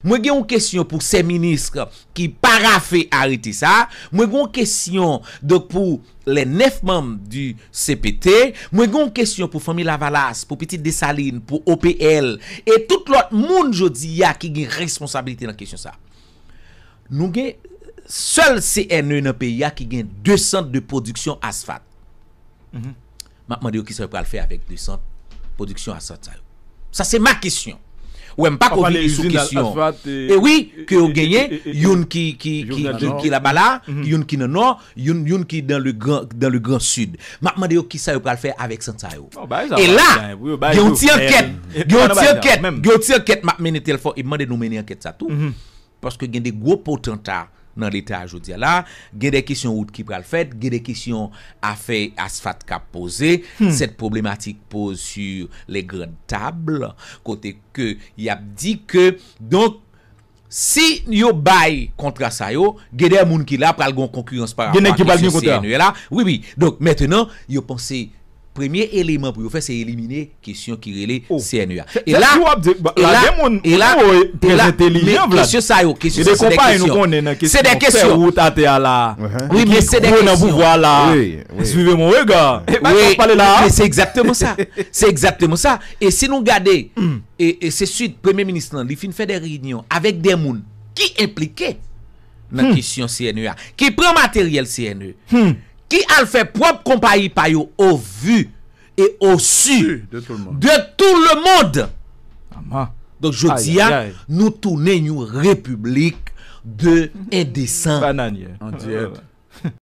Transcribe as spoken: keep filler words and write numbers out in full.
Mwen gen yon kesyon pou sè minis ki parafe arete sa. Mwen gen yon kesyon, donk, pou les neuf membres du C P T. Mwen gen yon kesyon pou fanmi Lavalas, pou Pitit Desalin, pou O P L, e tout lòt moun jodi a ki gen responsabilite nan kesyon sa. Nou gen sèl C N E nan peyi a ki gen de sant de pwodiksyon asfalt. M ap mande yo kisa yo pral fè avèk de sant pwodiksyon asfalt sa yo. Sa se ma kesyon. Ou wè, m pa ko vini sou kesyon. E wi, ke yo genyen, youn ki, ki, ki, ki, ki Labala, youn ki nan Nò, youn, youn ki dans le grand, dans le grand sud. M ap mande yo kisa yo pral fè avèk sant sa yo. E la, gen yon ti ankèt, gen yon ti ankèt, gen yon ti ankèt m ap mennen Tèlfò, e m mande nou mennen ankèt sa tou. Paske gen de gwo potanta nan leta a jodi a la, gen de kesyon wout ki pral fèt, gen de kesyon afè asfalt k ap poze, cette problématique pose sur les grandes tables, kote ke y ap di ke, donk, si yo bay kontra sa yo, gen de moun ki la pral gen konkirans pa rapò a kesyon C N E a la. Wi, wi. Donk, mentenan, yo panse premye eleman pou yo fè, se elimine kesyon ki rele C N E a. E la, e la, e la, e la, men kesyon sa yo, kesyon sa yo, se de kesyon. Se de kesyon. Wi, men se de kesyon. Suivez mon regard. Wi, men se egzakteman sa. Se egzakteman sa. E si nou gade, e, e se swit premye minis lan, li fin fè de reyinyon avèk de moun ki enplike nan kesyon C N E a, ki pran materyèl C N E, ki al fè pwòp konpayi pa yo au vu et au su de tout le monde. Donk, jodi a, nou tounen yon repiblik de endesan. An dirèk.